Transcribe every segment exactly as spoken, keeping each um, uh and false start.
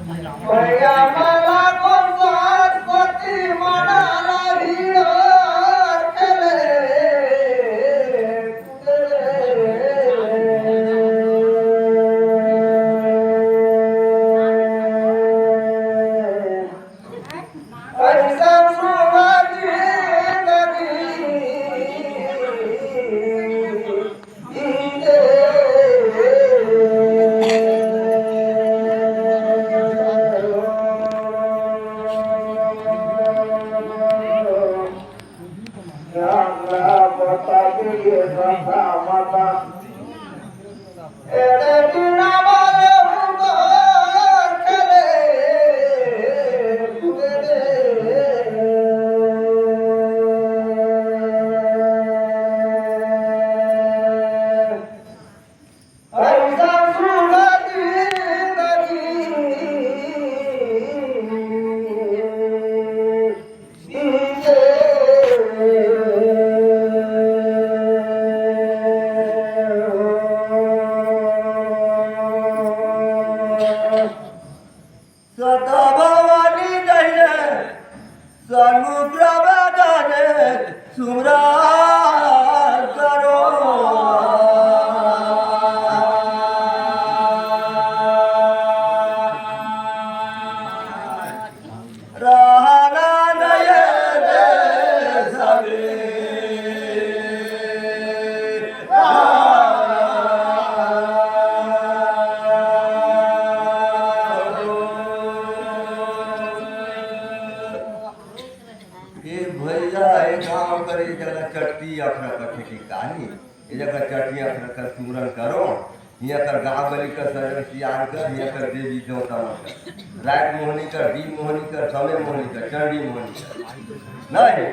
भैया मला को सरस्वती मना रही हो, खेले। ऐसा सुना जिंदगी। सदा भवानी दहिने, सन्मुख प्रभा दाने, सुमरन करो। रहना नहीं दे सके। ए भैया, ए गाँव कर ए जगह चट्टी अखड़ा कथे के कहानी, ए जगह चट्टी अखड़ा कर सुमरन करो, हियाँ कर गाँव गली कर सजन सियान कर, हियाँ कर देवी देवता मन कर, रात मोहनी कर, दिन मोहनी कर, समय मोहनी कर, चंडी मोहनी कर, नहीं,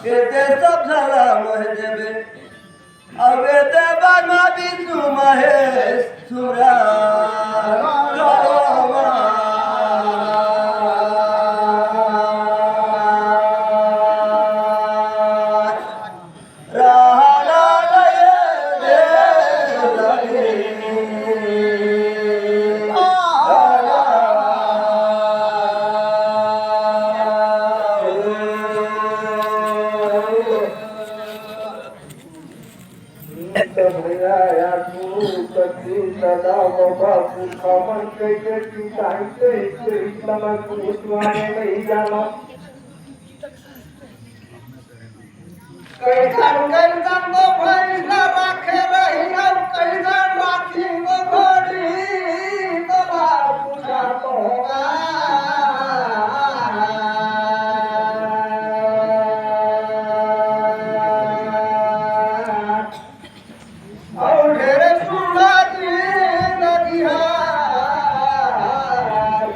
ए दे सब झगड़ा मोह देवे, अबे देवा मा विष्णु महेश सुरा भैया यार, तू कति दादा बाबा, तू कामन कइके तू काहे से इतना कुछ माने नहीं जाना। कइसन कइसन तो भैंस ला राखे रही, अउ कइसन राखी तो घोड़ी, तो बाबू का तो होगा। अउ ढेरे सुना जी नदिया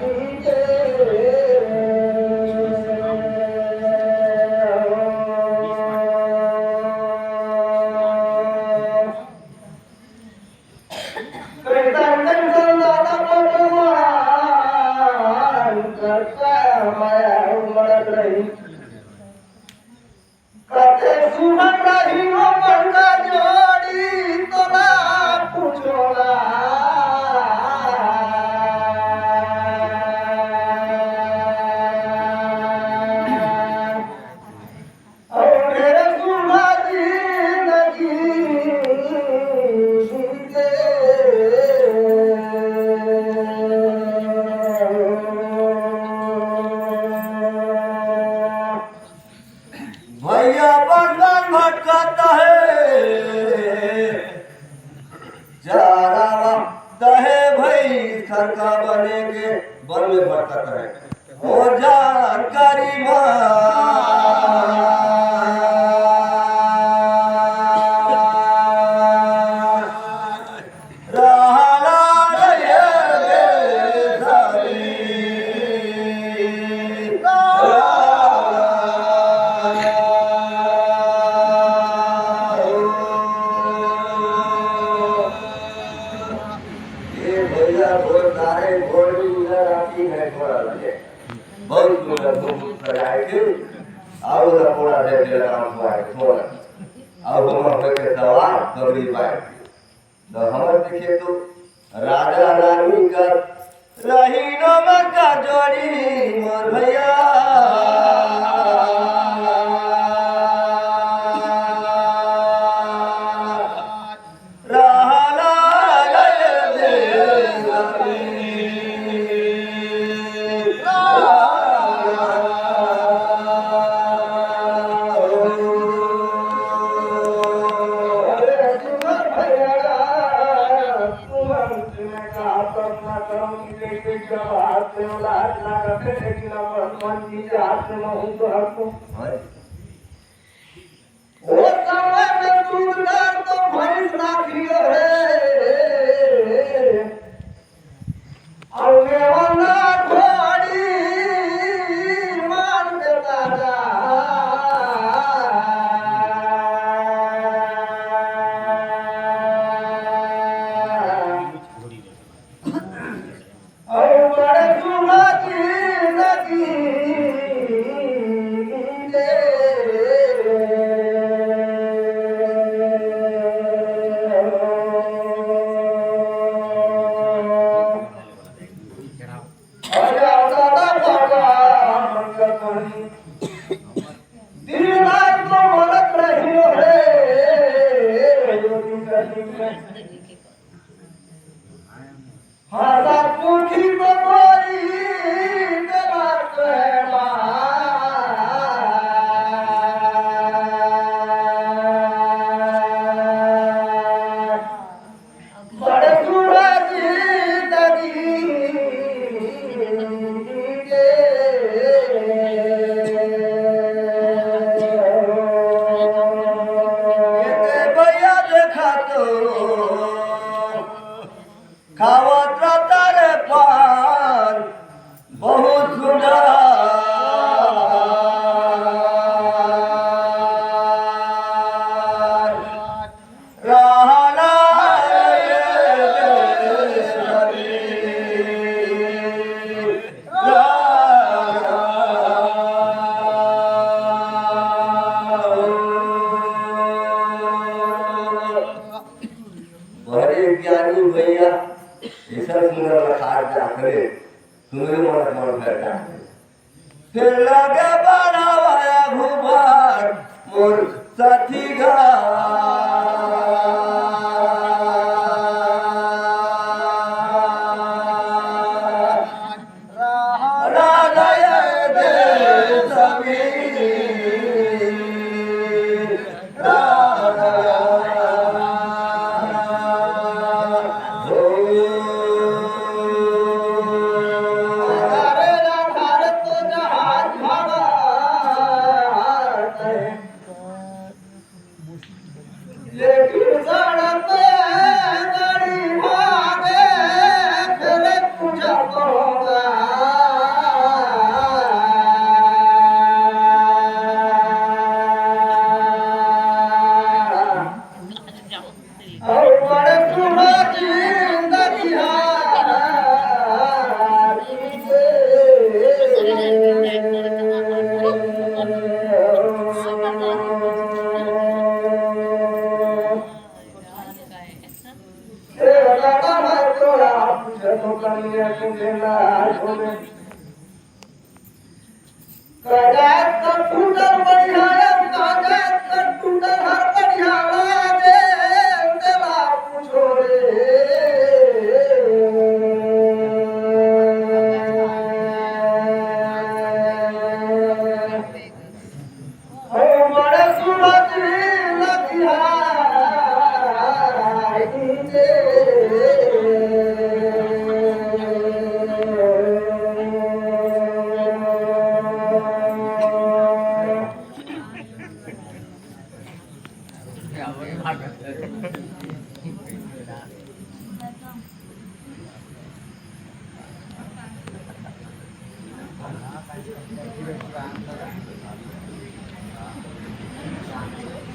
जी के। कइसन कइसन दादा पटवान करता माया उमड़त रही। कते सुभग रही हो गंगा जोड़ी तोला पुछोला। अउ मेरे सुना जिंदगी दे। भैया बंधन भटकता है, चारा दहे भई खरका बने के बन में भटकता है। ओ जानकारी मा रहना रहे दे सारी। ये भैया बोल रहा है, बोल रही है, आपकी है थोड़ा लगे। बहुत सुंदर मुकुट सजाए के, और ओला पूरा दे के लगाम हुआ है, थोड़ा। और हम होके सवार पगड़ी बांध के। तो हमर देखे तो राजा रानी का रही नमन का जोड़ी मोर भैया। रहना गए दे। भैया देखा तो खावत रहता रे पान, बहुत सुंदर। रहना रे देश हरी। बड़े ज्ञानी भैया, ऐसा सुंदर लखार जात रे, सुंदर मन मन भर जात रे। फिर लगे बड़ा वाया घुमार, मोर साथी गा।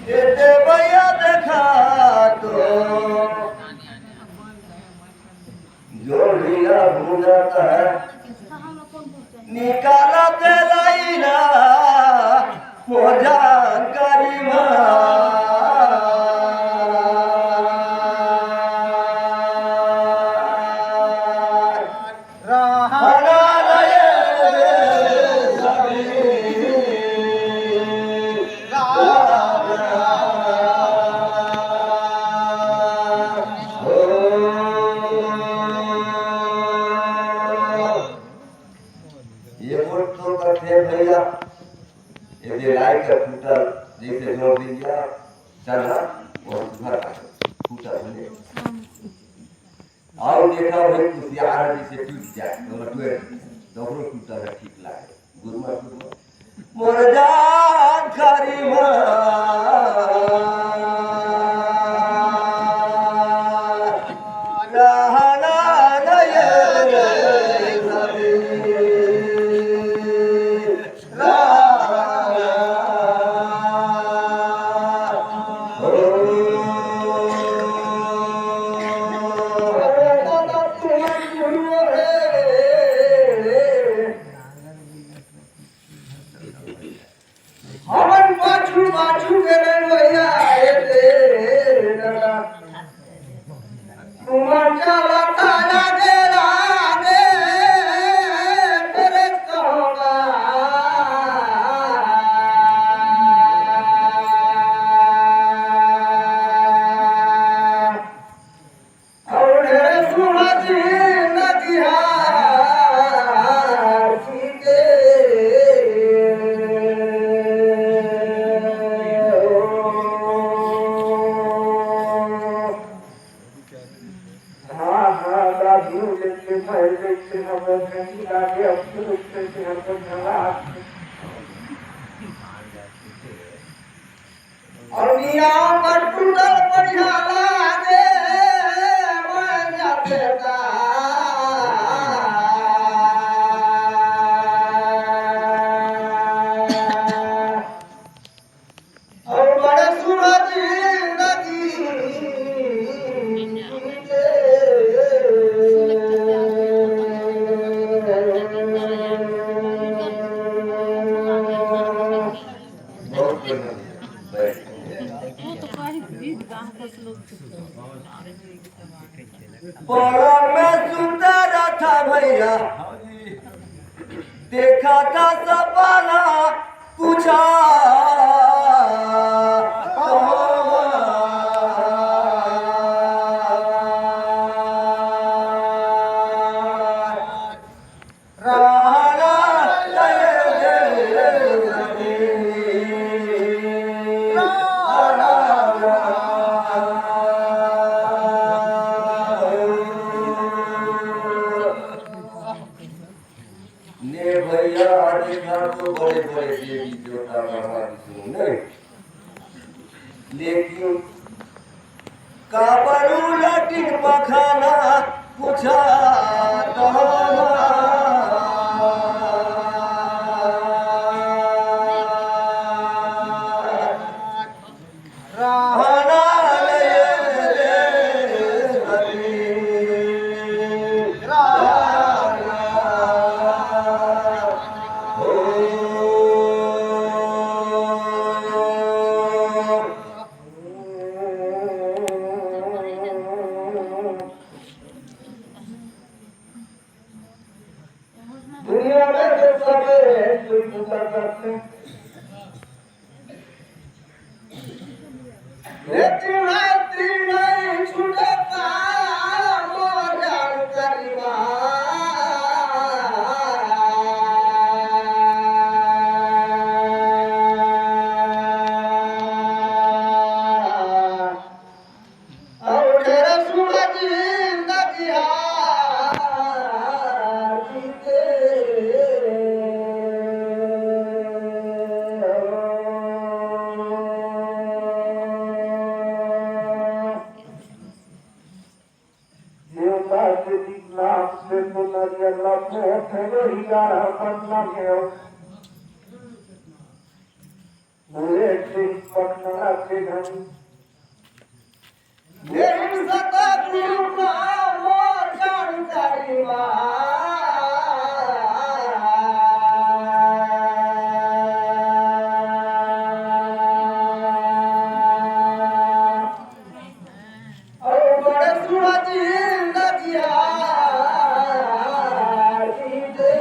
ए देवैया देखा तो जोड़िया भूलत है, निकालत लइला मोर जानकारी मा। ये दे लाई कर फूटल, जैसे जोर दे दिया, चल ना, वो सुधर आ, फूटल हो गया। और देखा भाई, कुसियार जैसे टूट जाए, तो टूट, तो ओकरो टूटल है, ठीक लागे। गुरमा, गुरमा। मोर जान करी मा रहना नये रे सखी। हमन पाछू पाछू के रंगवैया आए थे दादा। तुमन चला तारा दे रागे तेरे कहवा। और सुमति नदिया की दे। हाँ, हाँ, दादू लेके, भाई लेके, हम लोग नहीं लागे, अब तो रुकते थे, हम लोग झगड़ा। और मियाँ का टूटल बढ़िया लागे, मैं जाते दा। और बड़े सूरज नदी बहुत बढ़िया। वो तो कहीं भी गाँव का लोग। बड़ा मैं सुंदर था भैया, देखा था सपना, पूछा ने भैया, आज इतना तो बड़े बड़े देवी देवता बना दी ने, लेकिन काबरू लटिन पखाना पूछा तो रहना ले रे हरी रहना हो। दुनिया में तो सबे कोई पूजा करते हैं। लेकिन रात्रि नहीं छूटता मोर जानकारीवा। और ढेर सूरज नदिया की दे। देवता के दीप नाम से तो नरियल ला मोह फेरो ही गाढ़ा पन्ना में हो। पूरे दिन पटना के धनी। लेकिन सतगुरु का मोर जानकारी मा। और बड़े सूरज नदिया की दे।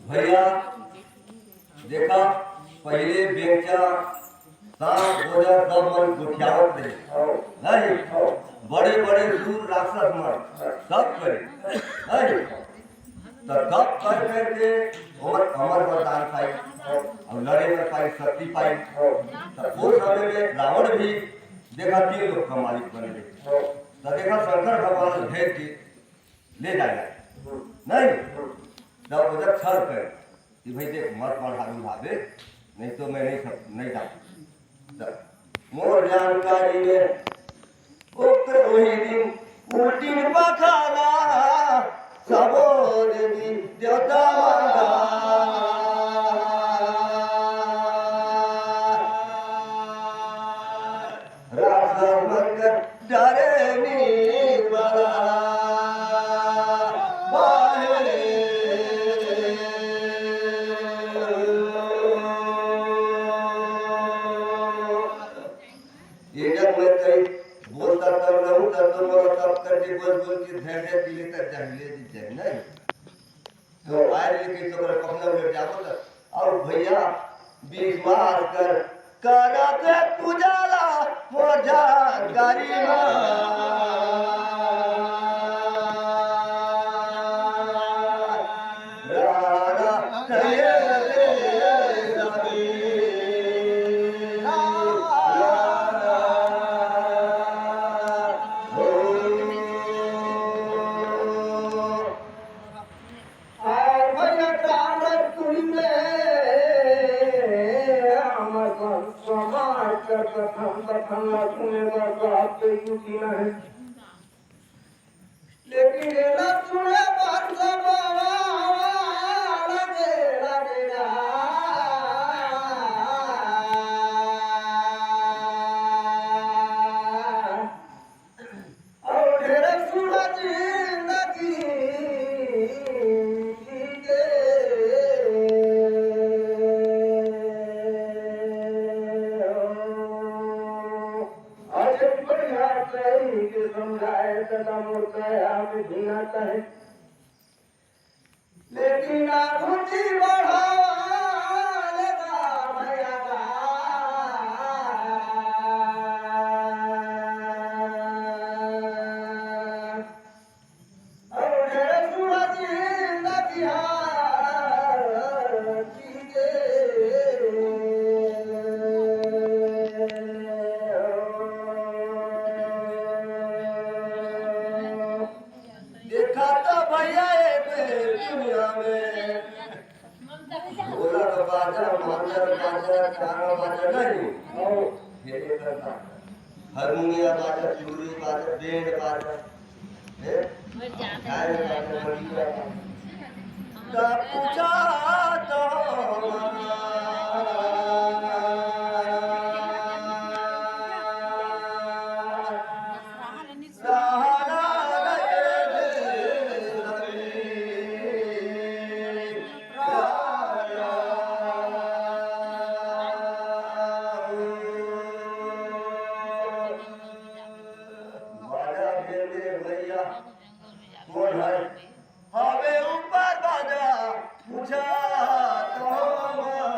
भैया, देखा, पहले बेंचा गाँव गोदर सब मन गोठियावत रहे। नहीं, बड़े बड़े सूर राक्षस मन सब करे। नहीं, तो सब कर करके ओमन अमर वरदान पाई और लड़े में पाई शक्ति पाई। तो वो समय में रावण भी देखा तीन लोक का मालिक बन गए। तो देखा शंकर भगवान भेज के ले जाए। नहीं, जब उधर छल कर कि भाई देख, मत पढ़ावी भावे, नहीं तो मैं नहीं सब, नहीं जाऊँ। तो मोर जानकारी में ओकर वही दिन उल्टी पखाना, सबो देवी देवता मंगा। राघव मंगल डरे नी बला बाहे। ये जब मैं कहीं बोलता तब रहूं, तब तो मोला तब करके बोल बोल के धैर्य के लिए तक जहले दी जाए, नहीं? तो आए लेकिन तो मेरे पखना उलट जाओ तो, और भैया, विश्वास कर, करत पूजाला मोर जानकारी मा। रारा कहे रे सभी। रारा हो। आय भैया ग्राम रतुल में हमर समाज कर कथन कथन ला सुने बर तो आपके कुछ नहीं। लेकिन एला सुने बर सब आवा लगे लगेगा। अउ ढेरे सूरज नदी के अजब बढ़िया कही के समझाए, तना मोर कहे आप झीना कहे। लेकिन आहुति बढ़ावा लगा भैया गा। अउ ढेर सूरज नदिया की दे। देखा तो भैया एक दुनिया में ढोलक बाजा, मांदर बाजा, तारा बाजा नहीं। और ये करता हारमोनिया बाजा, चुरु बाजा, बैंड बाजा, हैं? गायन बाजा, मंजीरा बाजा। का पूछा तो बाजा भेल दे भैया, कोन है? हवे ऊपर बाजा, पूछा तो हमार।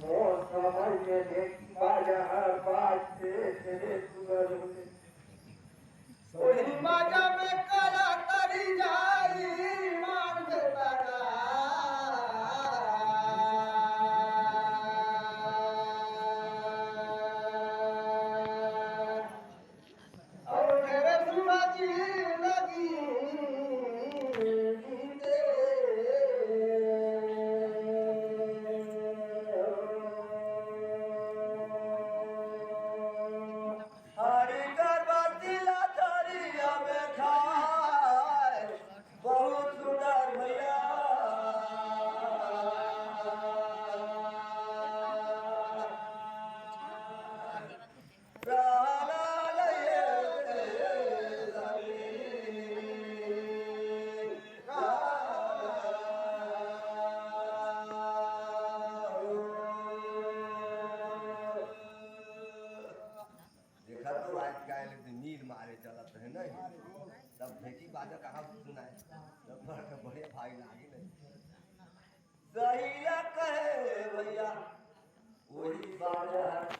मोर समझ में ढेकी बाजा हर बात से तेरे सुगर होले। सोही बाजा में कला तरी जाई मान के तारा। आजा कहाँ सुनाए? तो बड़-, बड़े भाई लागे नहीं। सही ला कहे भैया, वही बात है।